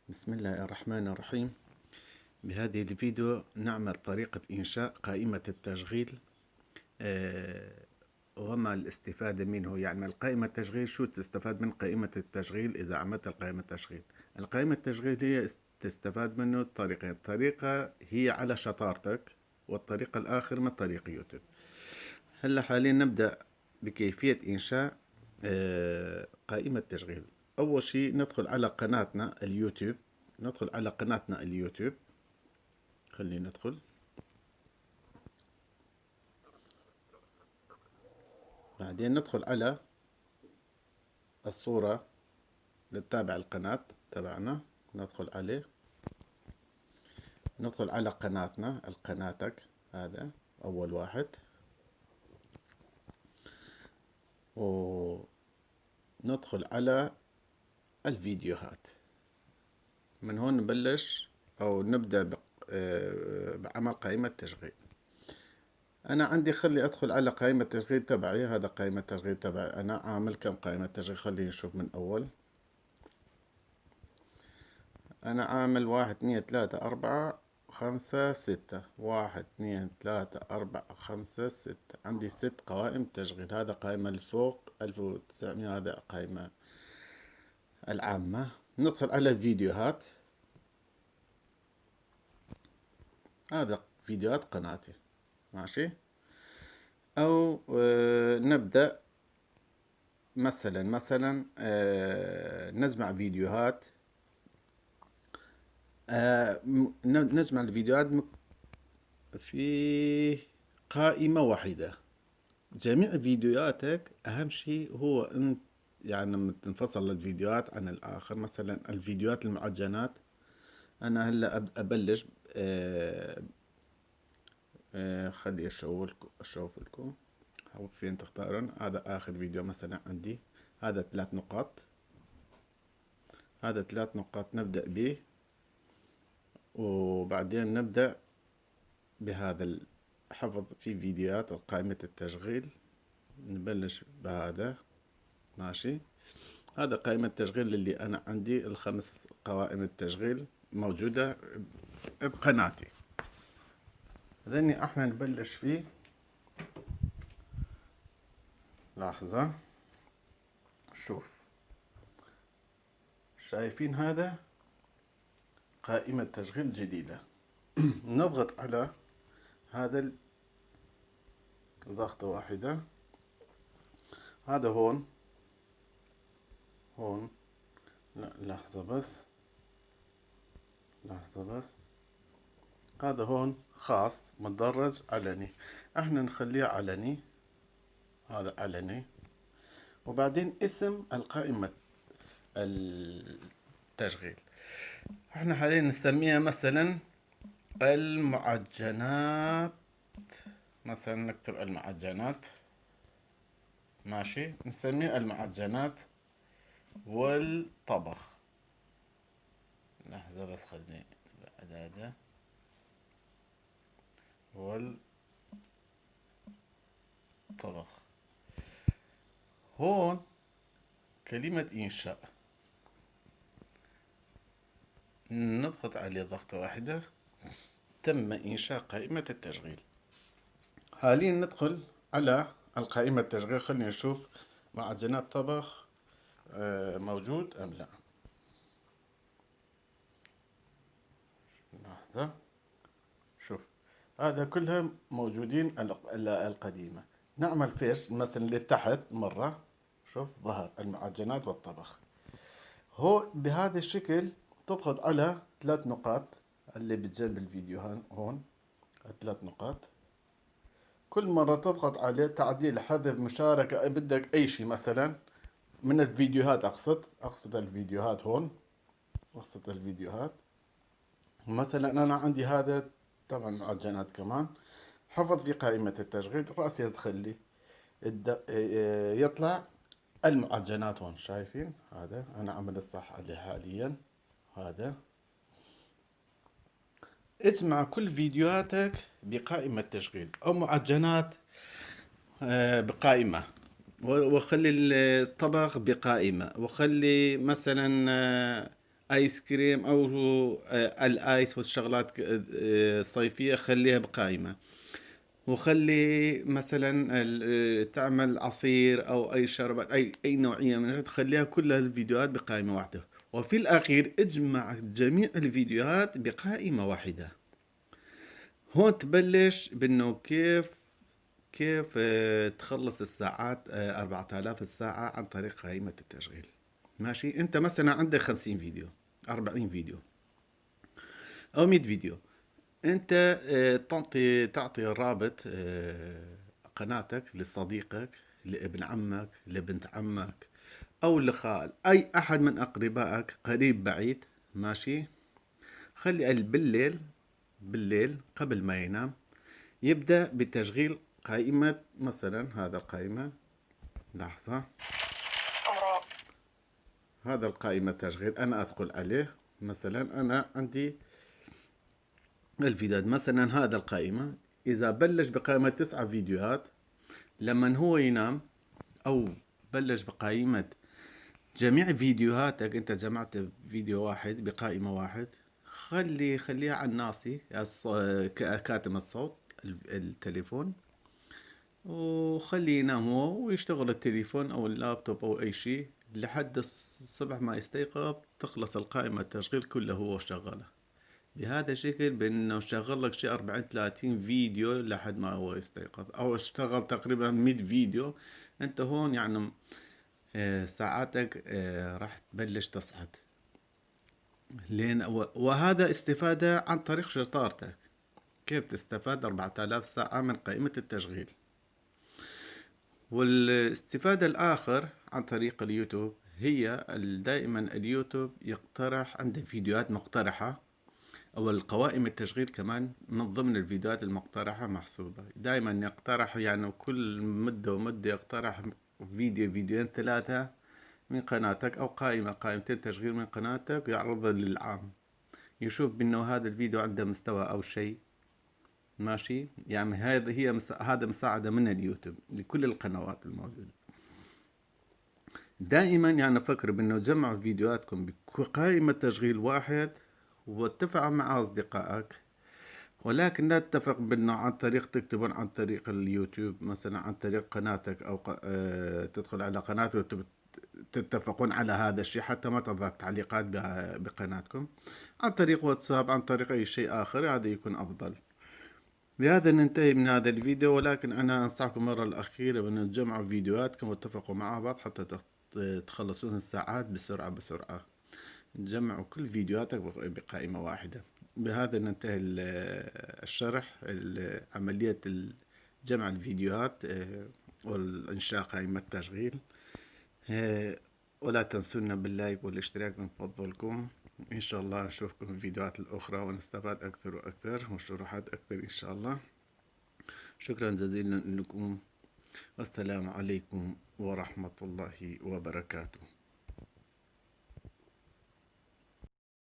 بسم الله الرحمن الرحيم. بهذه الفيديو نعمل طريقة إنشاء قائمة التشغيل، وما الاستفادة منه. يعني القائمة التشغيل شو تستفاد من قائمة التشغيل إذا عملت القائمة التشغيل؟ القائمة التشغيل هي تستفاد منه طريقين، طريقة هي على شطارتك، والطريقة الآخر من طريق يوتيوب. هلا حاليا نبدأ بكيفية إنشاء قائمة تشغيل. أول شيء ندخل على قناتنا اليوتيوب، ندخل على قناتنا اليوتيوب، خلينا ندخل، بعدين ندخل على الصورة لتتابع القناة تبعنا، ندخل عليه، ندخل على قناتنا، القناتك هذا أول واحد، وندخل على الفيديوهات. من هون نبلش أو نبدأ بعمل قائمة تشغيل. أنا عندي خلي أدخل على قائمة التشغيل تبعي، هذا قائمة التشغيل تبعي، أنا عامل كم قائمة تشغيل، خليني نشوف من أول. أنا عامل 1 2 3 4 5 6، 1 2 3 4 5 6، عندي 6 قوائم تشغيل. هذا قائمة الفوق 1900، هذا قائمة العامة. ندخل على الفيديوهات، هذا فيديوهات قناتي، ماشي. أو نبدأ مثلا، نجمع فيديوهات، نجمع الفيديوهات في قائمة واحدة. جميع فيديوهاتك أهم شيء هو أن لما تنفصل الفيديوهات عن الآخر. مثلا الفيديوهات المعجنات، أنا هلا أبلش، خلي أشوف لكم أو فين تختارون. هذا آخر فيديو مثلا عندي، هذا 3 نقاط، هذا 3 نقاط نبدأ به، وبعدين نبدأ بهذا الحفظ في فيديوهات قائمة التشغيل. نبلش بهذا، ماشي. هذا قائمة التشغيل اللي أنا عندي، ال5 قوائم التشغيل موجودة بقناتي. هذني احنا نبلش فيه. لحظة، شوف، شايفين هذا قائمة تشغيل جديدة. نضغط على هذا ضغطة واحدة، هذا هون، هون، لا لحظة بس، لحظة بس، هذا هون خاص مدرج علني، احنا نخليه علني، هذا علني. وبعدين اسم القائمة التشغيل احنا حاليا نسميها مثلا المعجنات، مثلا نكتب المعجنات، ماشي، نسميها المعجنات والطبخ. لحظة بس خليني بعد هذا والطبخ. هون كلمة إنشاء نضغط عليه ضغطة واحدة، تم إنشاء قائمة التشغيل. حاليا ندخل على القائمة التشغيل، خلينا نشوف معجنات طبخ، موجود أم لا. لحظة، شوف هذا كلها موجودين القديمة. نعمل فيش مثلا لتحت مرة، شوف ظهر المعجنات والطبخ. هو بهذا الشكل تضغط على 3 نقاط اللي بجنب الفيديو هون، 3 نقاط، كل مرة تضغط عليه تعديل، حذف، مشاركة، بدك أي شيء مثلا من الفيديوهات، أقصد الفيديوهات هون، أقصد الفيديوهات. مثلا أنا عندي هذا طبعا معجنات كمان، حفظ في قائمة التشغيل، رأسي تخلي يطلع المعجنات هون، شايفين هذا أنا عملت صح عليه حاليا. هذا اجمع كل فيديوهاتك بقائمة تشغيل أو معجنات، بقائمة، وخلي الطبخ بقائمة، وخلي مثلا، ايس كريم او الايس والشغلات الصيفية خليها بقائمة، وخلي مثلا تعمل عصير او اي شربات اي نوعية من تخليها كلها الفيديوهات بقائمة واحدة، وفي الاخير اجمع جميع الفيديوهات بقائمة واحدة. هون تبلش بانه كيف تخلص الساعات 4000 الساعة عن طريق قائمة التشغيل. ماشي، انت مثلا عندك 50 فيديو، 40 فيديو او 100 فيديو، انت تعطي الرابط قناتك لصديقك، لابن عمك، لبنت عمك، او لخال، اي احد من اقربائك قريب بعيد. ماشي، خلي بالليل قبل ما ينام يبدأ بتشغيل قائمة، مثلا هذا القائمة، لحظة، هذا القائمة تشغيل أنا أدخل عليه. مثلا أنا عندي الفيديوهات، مثلا هذا القائمة إذا بلش بقائمة 9 فيديوهات لما هو ينام، أو بلش بقائمة جميع فيديوهاتك، أنت جمعت فيديو واحد بقائمة واحد، خليها على الناصي، كاتم الصوت التليفون، وخليه ينام هو ويشتغل التليفون أو اللابتوب أو أي شيء لحد الصبح ما يستيقظ، تخلص القائمة التشغيل كلها هو شغالة. بهذا الشكل بأنه شغل لك شيء 40-30 فيديو لحد ما هو يستيقظ، أو اشتغل تقريبا 100 فيديو. أنت هون ساعاتك راح تبلش تصعد، وهذا استفادة عن طريق شطارتك. كيف تستفاد 4000 ساعة من قائمة التشغيل؟ والاستفادة الآخر عن طريق اليوتيوب هي دائما اليوتيوب يقترح عندك فيديوهات مقترحة، أو القوائم التشغيل كمان من ضمن الفيديوهات المقترحة محسوبة. دائما يقترح، كل مدة ومدة يقترح فيديو، فيديوين، 3 من قناتك، أو قائمة، قائمتين تشغيل من قناتك، ويعرضها للعام، يشوف بأنه هذا الفيديو عنده مستوى أو شيء. ماشي، هذه هي هذا مساعدة من اليوتيوب لكل القنوات الموجودة. دائما فكروا بأنه جمعوا فيديوهاتكم بقائمة تشغيل واحد، واتفقوا مع أصدقائك، ولكن لا تتفق بأنه عن طريق تكتبون عن طريق اليوتيوب، مثلا عن طريق قناتك، أو تدخل على قناتك وتتفقون على هذا الشيء حتى ما تظهر تعليقات بقناتكم، عن طريق واتساب، عن طريق أي شيء آخر، هذا يكون أفضل. بهذا ننتهي من هذا الفيديو، ولكن أنا أنصحكم مرة الأخيرة بأن تجمعوا فيديوهاتكم واتفقوا مع بعض حتى تخلصون الساعات بسرعة بسرعة. تجمعوا كل فيديوهاتك بقائمة واحدة. بهذا ننتهي الشرح، عملية جمع الفيديوهات والإنشاء قائمة تشغيل. ولا تنسونا باللايك والاشتراك من فضلكم. إن شاء الله نشوفكم في الفيديوهات الأخرى ونستفاد أكثر وأكثر وشروحات أكثر إن شاء الله. شكرا جزيلا لكم، والسلام عليكم ورحمة الله وبركاته.